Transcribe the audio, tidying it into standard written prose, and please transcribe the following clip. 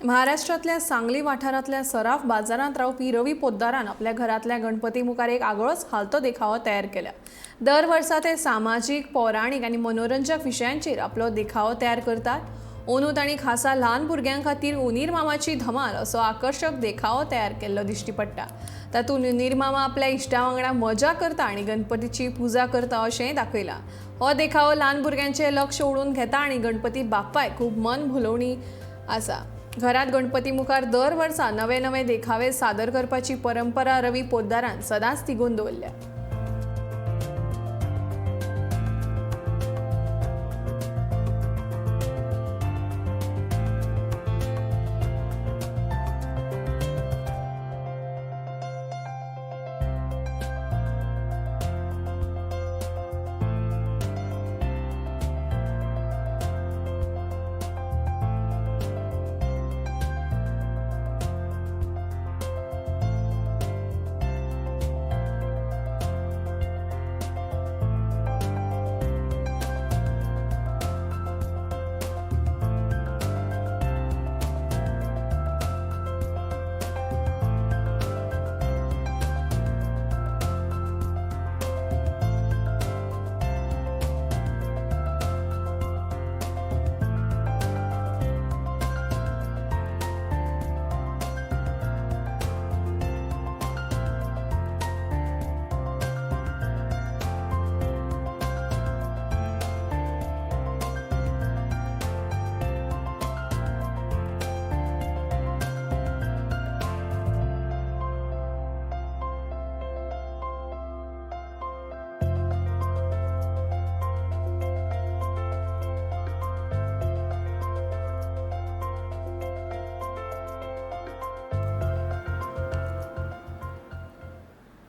महाराष्ट्रांतल्या सांगली वाठारांतल्या सराफ बाजारांत रावपी रवी पोद्दारान आपल्या घरांतल्या गणपती मुखार एक आगळोच हालतो देखावो तयार केला. दर वर्सा ते सामाजीक, पौराणीक आनी मनोरंजक विशयांचेर आपलो देखावो तयार करतात. अंदू तांणी खासा ल्हान भुरग्यां खातीर उंदीर मामाची धमाल असो आकर्शक देखावो तयार केल्लो दिश्टी पडटा. तातूंत उंदीर मामा आपल्या इश्टा वांगडा मजा करता आनी गणपतीची पुजा करता अशेंय दाखयलां. हो देखावो ल्हान भुरग्यांचें लक्ष ओडून घेता आनी गणपती बाप्पाय खूब मन भुलोवणी आसा. घरात गणपती मुखार दर वर्सा नवे नवे देखावे सादर करपाची परंपरा रवी पोद्दारान सदांच तिगोवन दवरल्या.